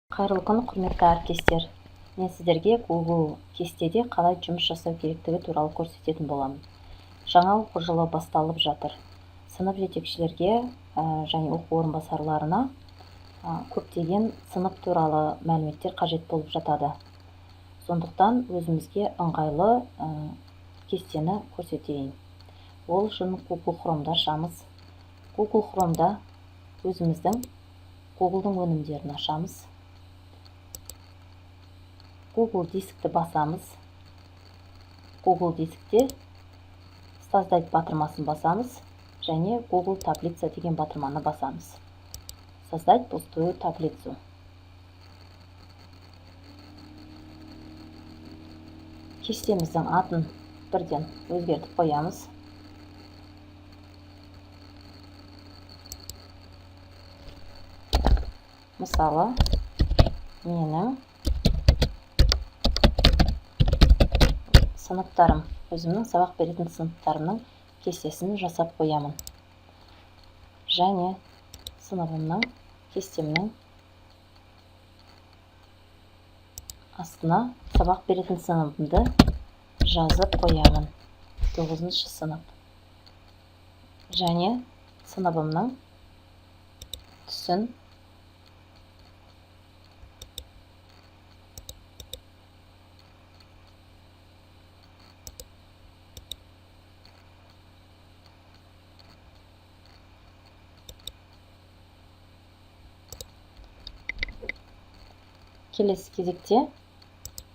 Қайырлы күн, құрметті әріптестер! Мен сіздерге Google кестеде қалай жұмыс жасау керектігі туралы көрсететін боламын. Жаңа оқу жылы басталып жатыр. Сынып жетекшілерге және оқу орынбасарларына көптеген сынып туралы мәліметтер қажет болып жатады. Сондықтан өзімізге ыңғайлы кестені көрсетейін. Ол үшін Google Chrome'да ашамыз. Google Chrome'да өзіміздің Google'дың өнімдерін ашамыз. Google дискті басамыз. Google дискте «Создать» батырмасын басамыз және «Google таблица» деген батырманы басамыз. «Создать пустую таблицу». Кестеміздің атын бірден өзгертіп қоямыз. Мысалы, менің сыныптарым, өзімнің сабақ беретін сыныптарымның кестесін жасап қоямын. Және сыныбымның, кестемнің астына сабақ беретін сыныбымды жазып қоямын, тоғызыншы сынып. Және сыныбымның түсін келесі кезекте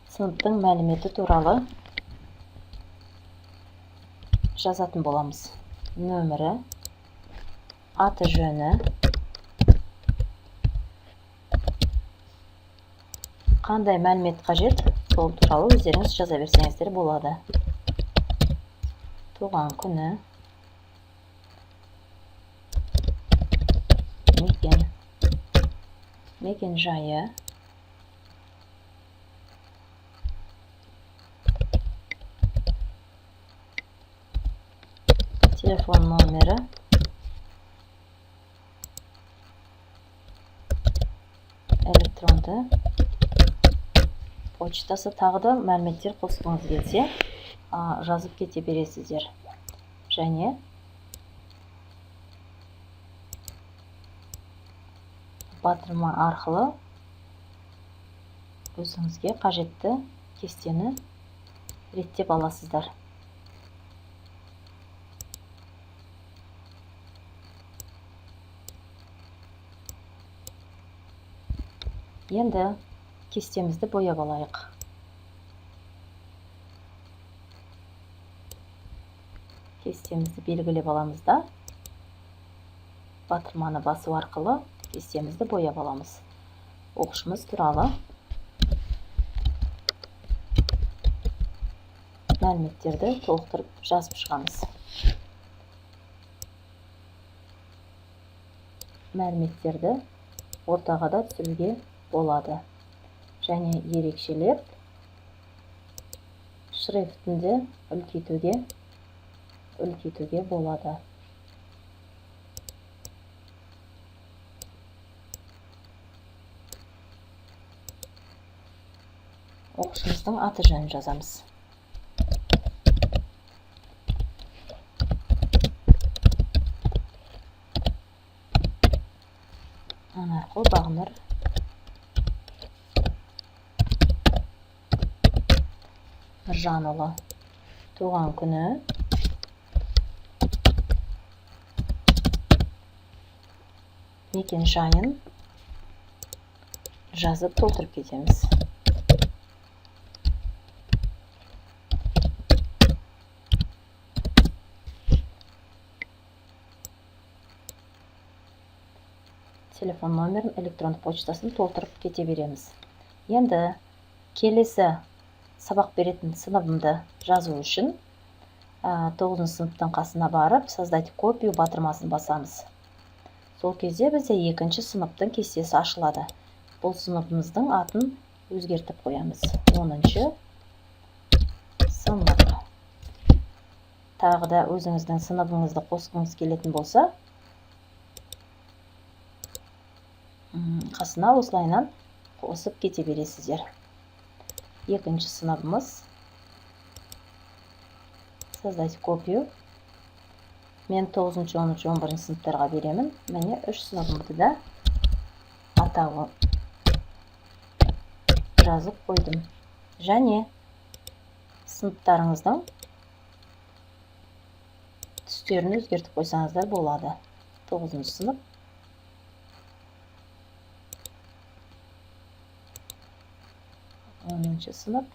сыныптың мәліметі туралы жазатын боламыз. Нөмірі, аты жөні, қандай мәлімет қажет, сол туралы өздеріңіз жаза берсеңіздер болады. Туған күні, мекен жайы, телефон номері, электронды почтасы. Тағы да мәліметтер қосқыңыз келсе, жазып кете бересіздер. Және батырма арқылы өзіңізге қажетті кестені реттеп аласыздар. Енді кестемізді бояп алайық. Кестемізді белгілеп аламыз да, батырманы басу арқылы кестемізді бояп аламыз. Оқушымыз туралы мәліметтерді толықтырып жазып шығамыз. Мәліметтерді ортаға да түсіруге болады және ерекшелеп шрифтін де үлкейтуге болады. Оқушымыздың аты жөнін жазамыз. Анарқұл Бағнұр Нұржанұлы. Туған күні, мекен жайын жазып толтырып кетеміз. Телефон номерін, электронды почтасын толтырып кете береміз. Енді келесі сабақ беретін сыныбымды жазу үшін тоғызыншы сыныптың қасына барып, «Создать копию» батырмасын басамыз. Сол кезде бізде екінші сыныптың кестесі ашылады. Бұл сыныбымыздың атын өзгертіп қоямыз, 10-сынып. Тағы да өзіңіздің сыныбыңызды қосқыңыз келетін болса, қасына осылайынан Қосып кете бересіздер. Екінші сыныбымыз, создать копию. Мен 9-, 10-, 11-ші сыныптарға беремін. Міне, үш сыныбымды да атауы жазып қойдым. Және сыныптарыңыздың түстерін өзгертіп қойсаңыздар болады. 9-сынып, 10-сынып,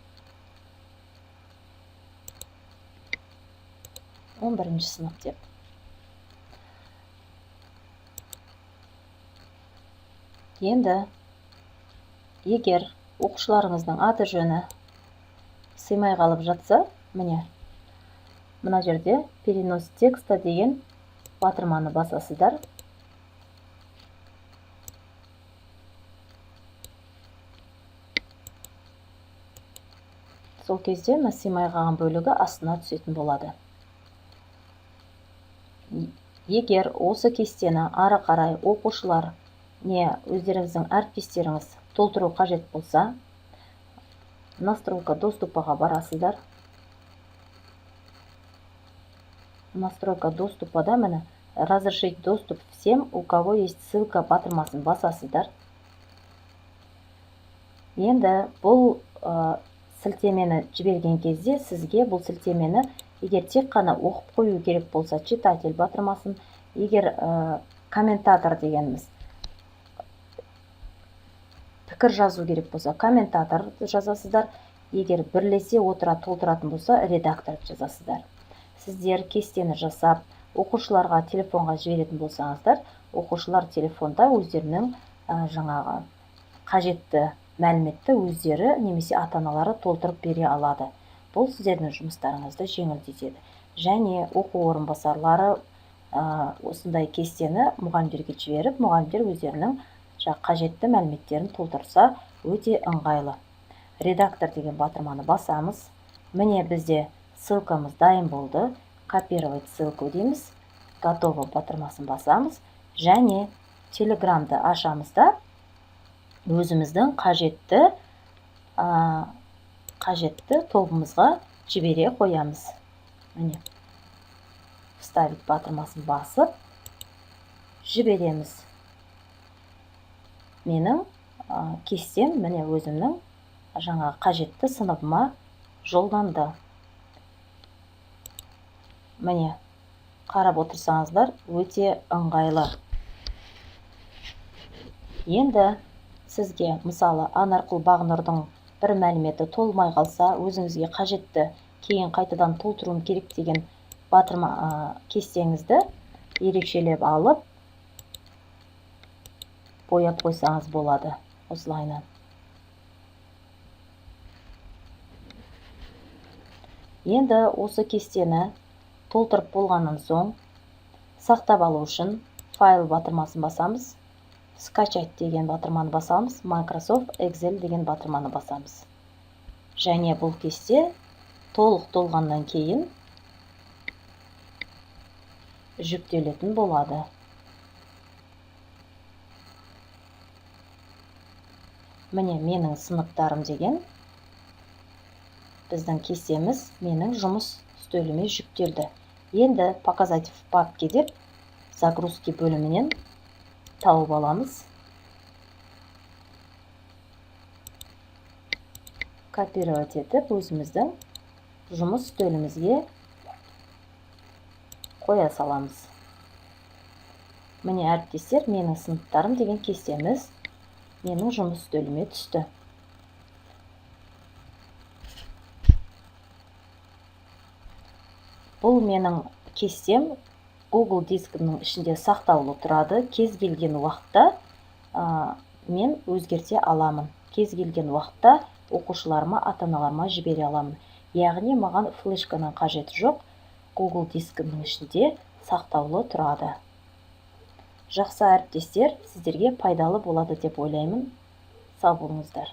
11-сынып деп. Енді егер оқушыларыңыздың аты жөні сыймай қалып жатса, міне, мына жерде «Перенос текста» деген батырманы басасыздар. Сол кезде мына сыймай қалған бөлігі астына түсетін болады. Егер осы кестені ары қарай оқушылар не өздеріңіздің әріптестеріңіз толтыру қажет болса, «Настройка доступа» ға барасыздар. «Настройка доступа» да, міне, «Разрешить доступ всем, у кого есть ссылка» батырмасын басасыздар. Енді бұл сілтемені жіберген кезде сізге бұл сілтемені егер тек қана оқып қою керек болса, «Читатель» батырмасын, егер комментатор дегеніміз пікір жазу керек болса, «Комментатор» жазасыздар, егер бірлесе отыра толтыратын болса, «Редактор» жазасыздар. Сіздер кестені жасап, оқушыларға телефонға жіберетін болсаңыздар, оқушылар телефонда өздерінің жаңағы қажетті мәліметті өздері немесе ата аналары толтырып бере алады. Бұл сіздердің жұмыстарыңызды жеңілдетеді. Және оқу орынбасарлары осындай кестені мұғалімдерге жіберіп, мұғалімдер өздерінің қажетті мәліметтерін толтырса, өте ыңғайлы. «Редактор» деген батырманы басамыз. Міне, бізде ссылкамыз дайын болды. «Копировать ссылку» дейміз, «Готово» батырмасын басамыз және Телеграмды ашамыз да, өзіміздің қажетті тобымызға жібере қоямыз. Міне, «Вставить» батырмасын басып жібереміз. Менің кестем, міне, өзімнің жаңа қажетті сыныбыма жолданды. Міне, қарап отырсаңыздар, өте ыңғайлы. Енді сізге, мысалы, Анарқұл Бағнұрдың бір мәліметі толмай қалса, өзіңізге қажетті, кейін қайтадан толтыруым керек деген батырма кестеңізді ерекшелеп алып, бояп қойсаңыз болады осылайынан. Енді осы кестені толтырып болғаннан соң, сақтап алу үшін «Файл» батырмасын басамыз, «Скачать» деген батырманы басамыз, «Microsoft Excel» деген батырманы басамыз және бұл кесте толық толғаннан кейін жүктелетін болады. Міне, «Менің сыныптарым» деген біздің кестеміз менің жұмыс үстеліме жүктелді. Енді «Показать в папке» деп «Загрузки» бөлімінен тауып аламыз, копировать етіп, өзіміздің жұмыс үстелімізге қоя саламыз. Міне, әріптестер, «Менің сыныптарым» деген кестеміз менің жұмыс үстеліме түсті. Бұл менің кестем Google дискінің ішінде сақтаулы тұрады. Кез келген уақытта мен өзгерте аламын, кез келген уақытта оқушыларыма, ата аналарыма жібере аламын. Яғни маған флешканың қажеті жоқ, Google дискінің ішінде сақтаулы тұрады. Жақсы, әріптестер, сіздерге пайдалы болады деп ойлаймын. Сау болыңыздар.